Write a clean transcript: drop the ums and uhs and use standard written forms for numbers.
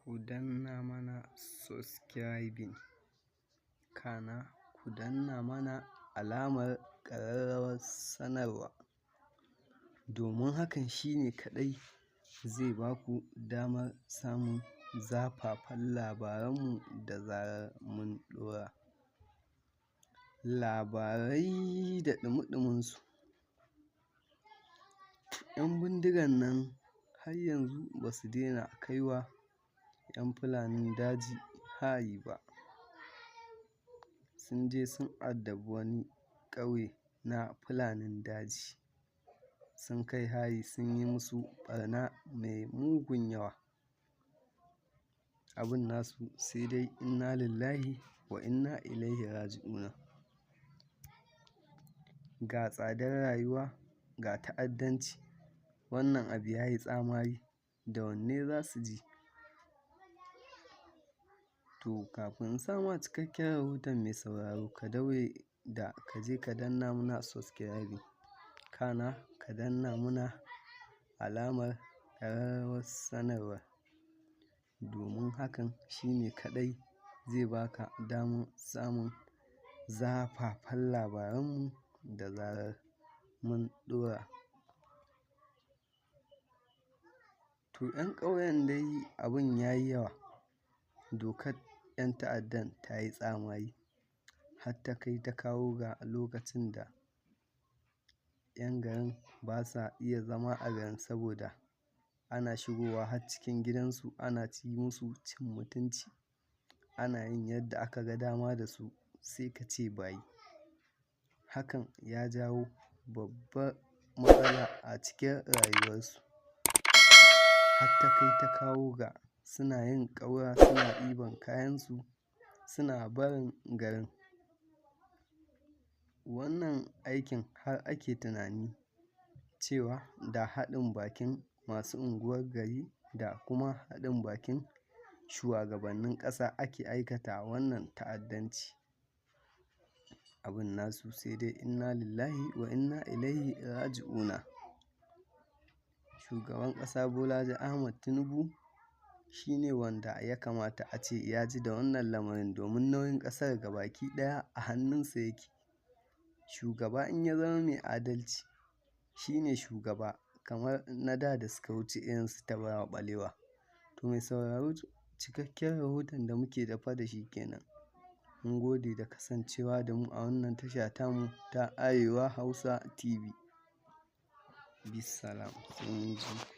Ku danna mana subscribing, kana ku danna mana alamar ƙararrawar sanarwa, domin hakan shi ne kaɗai zai ba ku damar samun zafafan labaranmu da zarar mun ɗora. Labarai da ɗumi-ɗuminsu. 'Yan bindigan nan har yanzu ba su daina kaiwa 'yan Fulanin daji hari ba. Sun je sun addabi wani ƙauye na Fulanin daji, sun kai hari, sun yi musu ɓarna mai mugun yawa. Abin nasu sai dai inna lillahi wa inna ilaihi raji'una. Ga tsadar rayuwa, ga ta'addanci, wannan abu ya yi tsamari, da wanne za su ji? To, kafin in sa ma cikakken rahoton, mai sauraro, ka daure da ka je ka danna muna subscribing, kana ka danna muna alamar ƙararrawar sanarwa, domin hakan shi ne kaɗai zai baka damar samun zafafan labaranmu da zarar mun ɗora. To, 'yan ƙauyen dai abin ya yi yawa, dokar 'yan ta'addan ta yi tsamari, har ta kai ta kawo ga lokacin da 'yan garin ba sa iya zama a garin, saboda ana shigowa har cikin gidansu ana ci musu cin mutunci, ana yin yadda aka ga dama da su, sai ka ce bayi. Hakan ya jawo babbar matsala a cikin rayuwarsu, har ta kai ta kawo ga suna yin ƙaura, suna ɗiban kayansu suna barin garin. Wannan aikin har ake tunani cewa da haɗin bakin masu unguwar gari da kuma haɗin bakin shuwagabannin ƙasa ake aikata wannan ta'addanci. Abin nasu sai dai inna lillahi wa inna ilaihi raji'una. Shugaban ƙasa Bola Ahmad Tinubu shi ne wanda ya kamata a ce ya ji da wannan lamarin, domin nauyin ƙasar gabaki ɗaya a hannunsa yake. Shugaba in ya zama mai adalci shi ne shugaba, kamar na da da suka wuce irin su Tafawa Ɓalewa. To, mai sauraro, cikakken rahoton da muke tafe da shi kenan. Mun gode da kasancewa da mu a wannan tasha tamu ta Arewa Hausa TV. Bissalam, sai mun ji.